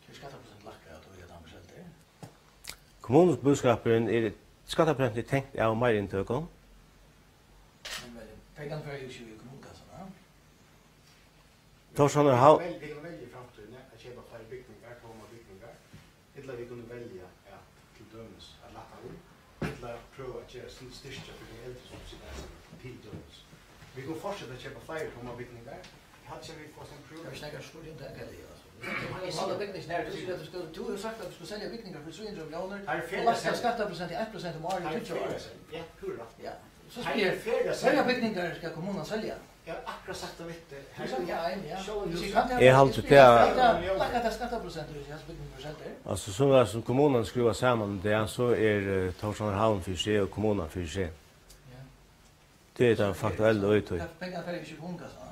Hevur skattaprosent lækkað, at tú, at hann verður seldur? Kommunubúskapurin er, skattaprosentið er tengt av meiriinntøku. Men, men, pengarnir fara jú ikki í kommunukassuna, ha? Tórshavnar Havn. Vit kunnu velja, vit kunnu velja í framtíðini at keypa fleiri bygningar, tómar bygningar, ella vit kunnu velja at til dømis at lætta í, ella prøva at gera sum styrkja fyri tey eldru, sum sita her, til dømis. Vit kunnu fortseta at keypa fleiri tómar bygningar. Eg haldi ikki, at vit fáa sum prøva. Eg vil snakka skjótt um tað, Karl Egil, altso. Eg haldi, bygningar, tú sigur, at tú skal, tú hevur sagt, at tú skal selja bygningar fyri trý hundrað milliónir, tað er og lækka skattaprosent í eitt prosent um árið í tríggjar ár. Ja, púra rætt. Ja. So spyr eg, hvørjar bygningar skal kommunan selja? Eg havi akkurát sagt tað við teg. Tú hevur sagt tað ein, ja. Sjálvandi. Tú sigur, kann tað Eg haldi, tað er Lækka tað skattaprosent í hesum bygningum fyri seldur? Altso, sum er, sum kommunan skrivar saman í dag, so er, eh, Tórshavnar Havn fyri seg og kommunan fyri seg. Ja. Tað er tað faktuella í tí. Tað, pengar fara ikki í kommunukassan, ha?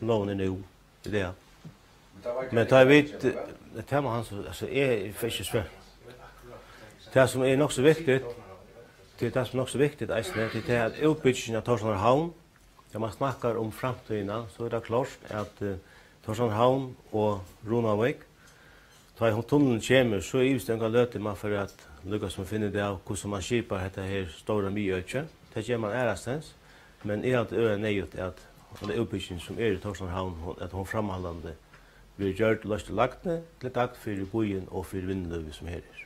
sum lógin er nú í dag. Men tá vit, tað má hann so, altso, eg fari ikki svara. Tað sum er nokk so viktigt, tað er tað sum er nokk so viktigt eisini, tað er tað at útbyggingin av Tórshavnar Havn, tá man snakkar um framtíðina, so er tað klárt at, eh, Tórshavnar Havn og Runavík, tá ið tunnilin kemur, so ivist eg onga løtu, man fer at líka sum finna út av, hvussu man skipar hetta her stóra miðøkið. Tað ger man aðrastaðni, men eg haldi øgiliga neyðugt, at hon útbygging, sum er í Tórshavnar Havn, hon, at hon framhaldandi verður gjørd, loyst í lagni til gagn fyri býin og fyri vinnulívið, sum her er.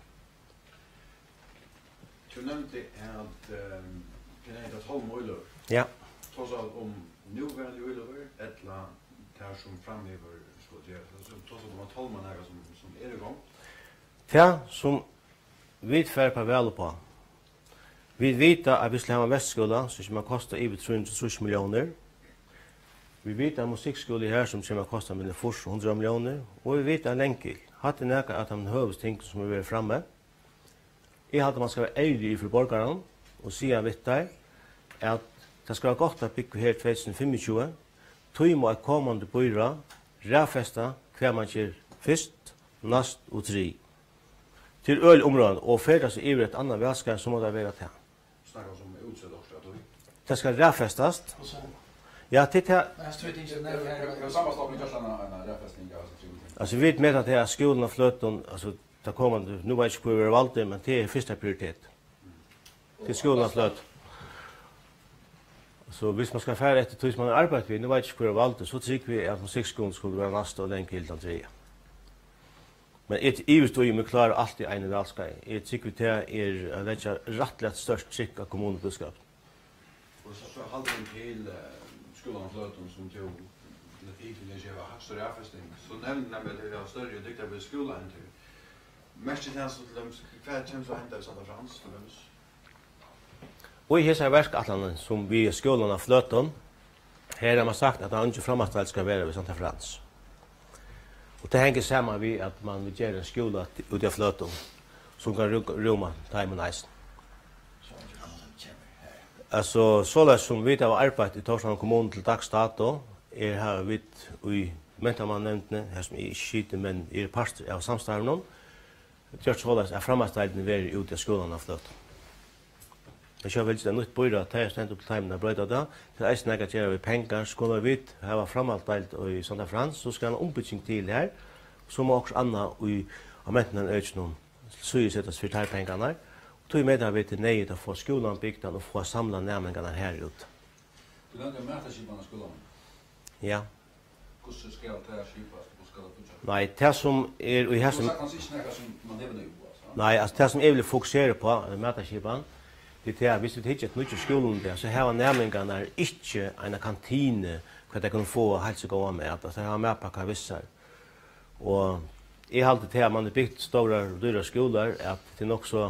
Tú nevndi, at, ehm, tað er tólv íløgur. Ja. Tosar um núverandi íløgur, ella tær, sum framyvir skulu gerast. Altso, tosar um at tálma nakað, sum, sum er í gongd. Tað, sum vit fara bara væl uppá. Vit vita, at vit skulu hava ein vesturskúla, sum kemur at kosta yvir trý hundrað og trýss milliónir. Vit vita, at musikkskúli her, sum kemur at kosta millum fýrs og hundrað milliónir. Og vit vita, at Langil, hatta er nakað av teimum høvuðstingum, sum er verið frammi. Eg haldi, man skal vera ærligur fyri borgaran og siga við teir, at tað skal vera gott at búgva her tvey túsund og fimmogtjúgu. Tí má eitt komandi býráð raðfesta, hvat man ger fyrst, næst og triðið. Til øll umráðandi, og fer tað so yvir eitt annað valskeið, so má tað vera tað. Snakka um sum útsett okkurt av tí. Tað skal raðfestast. Hvussu? Ja, til tað. Men hans tvey ting sum nevnir her. Hevur, hevur Sambandsstofnunin gjørt eina, eina raðfesting av hasum trimum ting? Altso, vit meta tað, at skúlin á Fløtum, altso, tað komandi, nú veit eg ikki, hvør verður valdur, men tað er fyrsta prioritet. Til skúlan á Fløtum. So, hvis man skal fara eftir tí, sum man hevur arbeitt við, nú veit eg ikki, hvør er valdur, so trúgvi eg, at musikkskúlin skuldi vera næsta og Langil tann triðja. Men eg ivist í, um vit klára alt í einum valskeiði. Eg trúgvi, tað er at leggja rættiliga stórt trykk á kommunubúskapin. Og so, so halda vit til, eh, skúlan á Fløtum, sum tú legði til at geva hægstu raðfesting. So nevnir nemliga, at tey hava størri og dygdarbetur skúla enn tú. Merkir tað so til dømis, hvat kemur so at henda í Santa Frans, til dømis? Og í hesari verkætlanini, sum við skúlan á Fløtum, her hevur man sagt, at eingin framhaldsdeild skal vera við Santa Frans. Og tað hongur saman við, at man vil gera ein skúla t-, úti á Fløtum, sum kann rú-, rúma teimum eisini. Altso, soleiðis sum vit hava arbeitt í Tórshavnar Kommunu til dags dato, er, hava vit í Mentamannanevndini, har sum eg ikki siti, men eg eri partur av samstarvinum, gjørt soleiðis, at framhaldsdeildin verður úti á skúlanum á Fløtum. Eg sjá, vel, tað er nýtt býráð, tað er stendur til teimum at broyta tað. Tað er eisini nakað at gera við pengar. Skulu vit hava framhaldsdeild í Santa Frans, so skal ein umbygging til har, so má okkurt annað í, á mentanarøkinum síðusetast fyri teir pengarnar. Og tí meta vit, tað er neyðugt at fáa skúlan bygdan og fáa samlað næmingarnar har út. Tú nevndi matarskipan á skúlanum. Ja. Hvussu skal tað skipast? Hvussu skal tað byggjast? Nei, tað sum er í Tú hesum sagði kanska ikki nakað sum man hevur nú, altso. Nei, altso, tað sum eg vil fokusera uppá, eh, matarskipan, tað er tað, viss vit hyggja eftir nýggju skúlunum, so hava næmingarnir ikki eina kantinu, hvar tey kunnu fáa heilt so góðan mat. Altso, tey hava matpakka við sær. Og eg haldi, tað at man hevur bygt stórar og dýrar skúlar, at tað er nokk so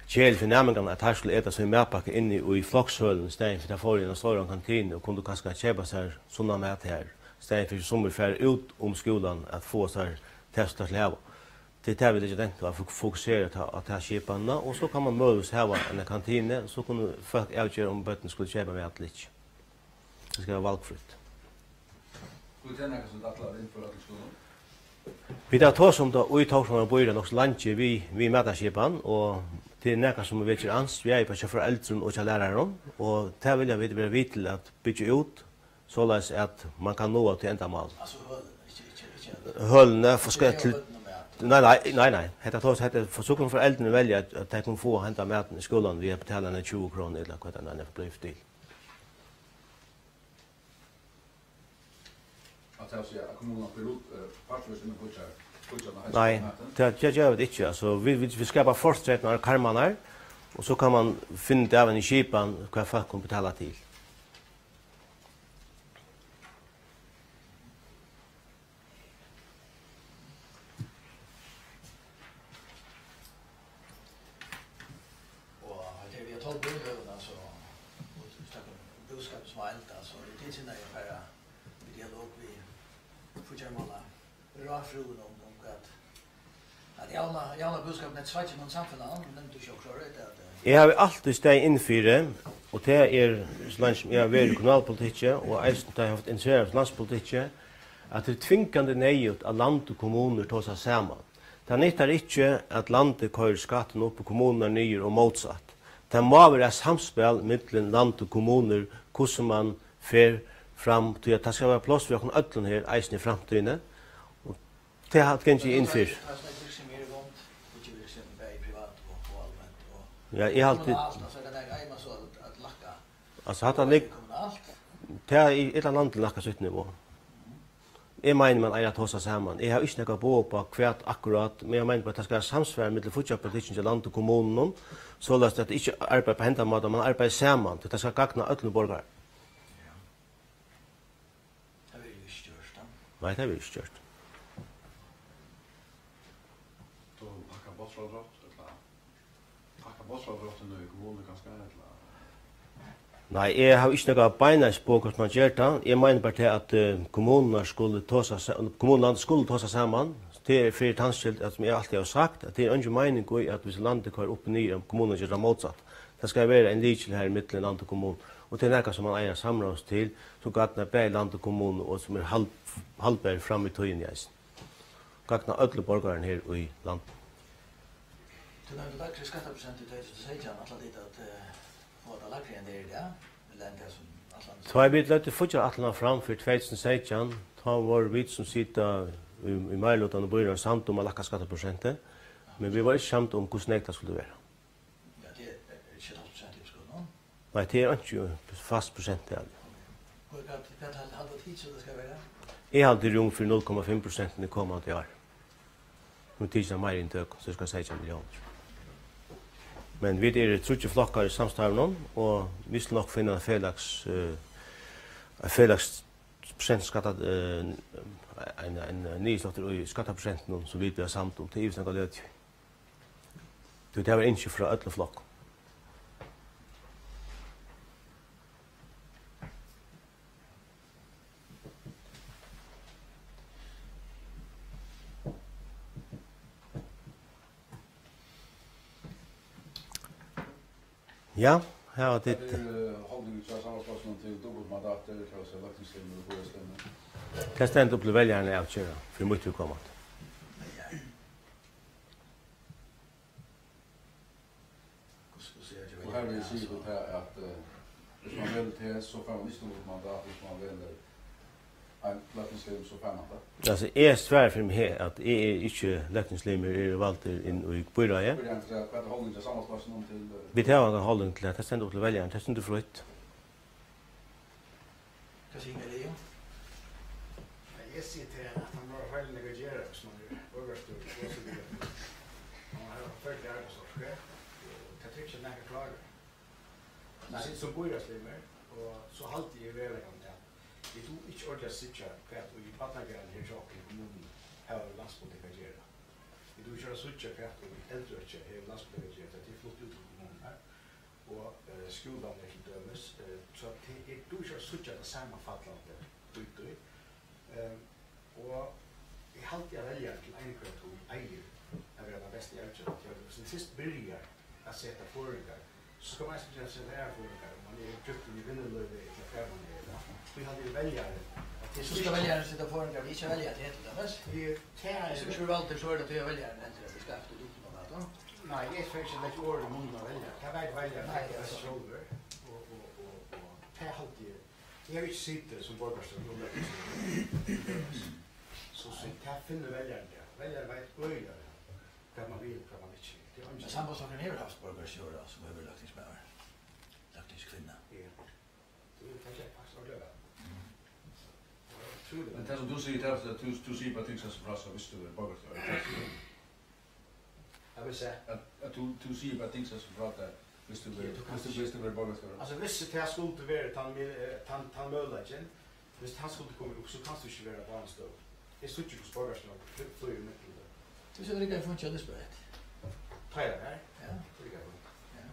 keðiligt fyri næmingarnar, at teir skulu eta sín matpakka inni í flokshølini í staðin fyri, at teir fóru í eina stóra kantinu og kundu kanska keypa sær sunnan mat har, í staðin fyri, sum vit fara út um skúlan at fáa sær tað, sum teir skulu hava. Tað er tað, vit leggja dent á, at fok-, fokusera á, á ta skipanina, og so kann man møguliga hava eina kantinu, so kunnu fólk avgera, um børnini skulu keypa mat ella ikki. Tað skal vera valfrítt. Hví er tað nakað, sum tit ætla at innføra á øllum skúlum? Vit hava tosað um tað í Tórshavnar býráð nokk so leingi við, við matarskipan, og tað er nakað, sum vekir ans, bæði hjá foreldrum og hjá lærarum, og tað vilja vit vera við til at byggja út, soleiðis at man kann náa til endamál. Altso hølini, ikki, ikki, ikki hølini. Hølini, for skal til, nei, nei, nei, nei. Hetta tos-, hetta er for, so kunnu foreldrini velja, at, at tey kunnu fáa henda matin í skúlanum við at betala eina tjúgu krónur, ella hvat tað nú blívur til. At tað vil siga, at kommunan fer út, eh, partvíst inn og byggjar, byggjar Nei, tað, tað gera vit ikki. Altso, vit, vit, vit skapa fortreytirnar og karmarnar, og so kann man finna út av eini skipan, hvat fólk kunnu betala til. Og hann ger við at tálma Deild, altso, vit tilkynna jo bara í dialog við fíggjarmála ráðfrúin um, um hvat, at javna, javna búskapin eftir sveiggin um samfelagnum, nevndi tú sjálv, klárliga, at, eh, Eg havi altíð staðið inn fyri, og tað er, so leingi sum eg havi verið í kommunalpolitikki, og eisini tá eg havi haft interesserað meg fyri landspolitikki, at tað er tvingandi neyðugt, at land og kommunur tosa saman. Tað nyttar ikki, at landið koyrir skattin upp og kommunurnar niður og mótsatt. Tað má vera samspæl millum land og kommunur, hvussu mann fer fram, tí at tað skal vera pláss fyri okkum øllum her, eisini í framtíðini. Og tað havi eg gingið inn fyri. Tað er nógv virksemi her í Lund, ikki virksemi bæði privat og, og alment og Ja, eg haldi kommunalt, altso, kann eg eina so at, at lækka? Altso, hatta lig- Kommunalt? Tað er illa landið lækka sítt nivå. Eg meini, man eigur at tosa saman. Eg havi ikki nakað boð upp á hvat akkurát, men eg meini bara, at tað skal vera samsvar millum fíggjarpolitikkin hjá landi og kommununum, soleiðis at tað ikki arbeiðir upp á hendan mátan, man arbeiðir saman, tí tað skal gagna øllum borgarum. Ja. Tað verður jú ikki gjørt, tá. Nei, tað verður ikki gjørt. Tú pakkar botnfrádrátt, ella? Taka botnfrádráttini í kommununi kanska, ella? Nei, eg havi ikki nakað beinleiðis boð, hvussu man ger tað. Eg meini bara tað, at, eh, kommunurnar skulu tosa sa-, kommunulandið skulu tosa saman. Tað er fyri tann skyld, at sum eg altíð havi sagt, at tað er eingin meining í, at viss landið koyrir upp og niður, at kommunurnar gera tað mótsatt. Tað skal vera ein lykil her millum land og kommunu. Og tað er nakað, sum man eigur at samráðast til, sum gagnar bæði land og kommunu, og sum er hald-, haldbar fram í tíðini eisini. Gagna øllum borgarum her í landinum. Tú nevndi lægri skattaprosent í tvey túsund og seytjan, ætla tit at, eh, fáa tað lægri enn tað er í dag? Ella enn tað sum ætlanin Tá vit løgdu fíggjarætlanina fram fyri tvey túsund og seytjan, tá vóru vit sum sita í, í meirilutanum í býráðnum samd um at lækka skattaprosentið, men vit vóru ikki samd um, hvussu nógv tað skuldi vera. Ja, tað er, er ikki eitt hálvt prosent í uppskotinum? Nei, tað er einki fast prosenttal. Hvat, hvat, hvat hal-, halda tit so, tað skal vera? Eg haldi rúm fyri null komma fimm prosent í komandi ár. Nú tykist tað meira inntøk, so skal seytjan milliónir. Men vit eru tríggir flokkar í samstarvinum, og vit skulu nokk finna ein felags, eh, ein felags prosentskatta, eh, ein, ein, ein niðursláttur í skattaprosentinum, sum vit verða samd um. Tað er yvist nakað løtu. Tí tað var ynski frá øllum flokkum. Ja, her var Hvat tit. Er, eh, holdning hjá Sambandsflokkinum til dupult mandat, til at vera løgtingslimur og býráðslimur? Tað stendur upp til veljaran at avgera, fyri mítt viðkomandi. Hvussu, hvussu er tað Og her vil eg siga til tað, at, eh, viss man velur tað, so fær man ikki dupult mandat, viss man velur ein løgtingslim, so fær man tað. Altso, eg svari fyri meg her, at eg eri ikki løgtingslimur, eg eri valdur inn í býráðið. Spyrjandi sær, hvat er holdning hjá Sambandsflokkinum til, eh, Vit hava onga holdning til tað, tað stendur upp til veljaran, tað stendur frítt. Hvat sigur Leo? Nei, eg sigi til hann, at hann má heila nakað at gera, hvis man er borgarstjóri, og so vidare. Hann má hava ført arbeiðsorku, og tað tryggir nakað klárir. Men sum býráðslimur, og so haldi eg veruliga, at vit duga ikki ordiliga at síggja, hvat í barnagarðinum her hjá okkum í kommununi hevur við landspolitikk at gera. Vit duga ikki at síggja, hvat í eldrøki hevur við landspolitikk at gera, tí tað er flutt út úr kommununi her. Og, eh, skúlarnir til dømis, eh, so tað er, duga ikki at síggja tað samanfallandi í tí. Ehm, Og eg haldi, at veljarin til ein hvønn tíð eigur at vera tann besti avgerðin, tí at viss hann fyrst byrjar at seta føringar, so skal man eisini byrja at seta aðrar føringar, um man er djúpt inn í vinnulívið, ella hvar man er, ja. Tí haldi eg veljarin, at tað So skal veljarin seta føringar, vit ikki velja til til dømis. Eg, tað er Viss tú ikki verður valdur, so er tað tí at veljarin heldur, at tað skal aftur út um at Nei, eg fari ikki at leggja orð í munnin á veljaran. Tað veit veljarin Nei, best sjálvur. Og, og, og, og tað haldi eg. Eg havi ikki sitið sum borgarstjóri og løgtingsmaður. So, so tað finnur veljarin tað. Veljarin veit øgiliga væl, hvat man vil, hvat man ikki vil. Tað er eingin Men Sambandsflokkurin hevur havt borgarstjóra, sum hevur verið løgtingsmaður. Løgtingskvinna. Ja. Tú, tað gekk faktiskt ordiliga væl. Mm. Tað var ótrúligt. Men tað sum tú sigur, tað er, at tú, tú sigur bara ting sum frá, so viss tú verður borgarstjóri. Tað vil siga. At, at tú, tú sigur bara ting sum frá tær, viss tú Ja, verður, tú viss kanst tú, ikki. viss tú verður borgarstjóri. Altso, viss tað skuldi verið tann mi-, eh, tann, tann møguleikin, viss hann skuldi koma upp, so kanst tú ikki vera á báðum støðum. Eg síggi, hvussu borgarstjórin fl-, flýgur millum tey. Tú setur ikki funnet Lisbeth. Tá er tað her. Ja. Tað er ikki funnet. Ja.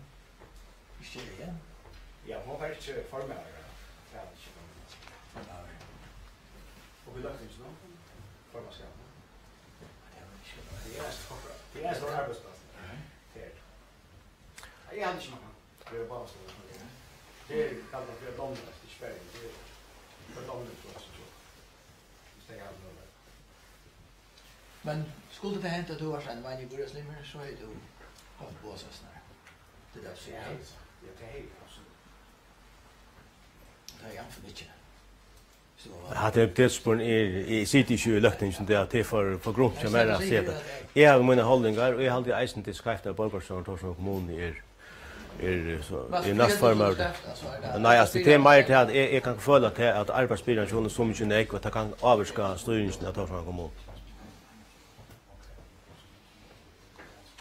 Ikki tað, ja. Ja, hon var ikki formaður, ja. Ja. Og við løgtingina, formannsskapinum. Tað er ein stór, tað er ein stór arbeiðsplass. Tað er tað. Eg haldi ikki, man kann vera báðastovur. Tað er kallað fyri dómur, ikki bara, tað er fyri dómur, so, so, so. Viss tað er møguligt. Men skuldi tað hent, at tú varst ein veinur býráðslimur, so hevði tú havt boðað sessnar. Tað er tað, eg sigi. Ja, tað hevði eg absolutt. Tað er javnt fyri mikið. So, hatta er, tað spurning er, eg siti ikki í løgtinginum, tað er, tað er for, for grunt hjá mær at siga tað. Eg havi mínar holdningar, og eg haldi eisini, tað er skeivt, at borgarstjórin í Tórshavnar kommunu er, er, so, er næstformaður. Nei, altso, tað er meira til, at eg, eg kann føla til, at arbeiðsbyrðan hjá honum er so mikið nógv, at tað kann ávirka stýringina av Tórshavnar kommunu.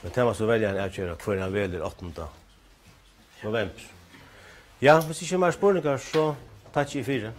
Men tað má so veljarin avgera, hvør hann velur áttanda novembur. Ja, viss ikki meir spurningar, so takki eg fyri.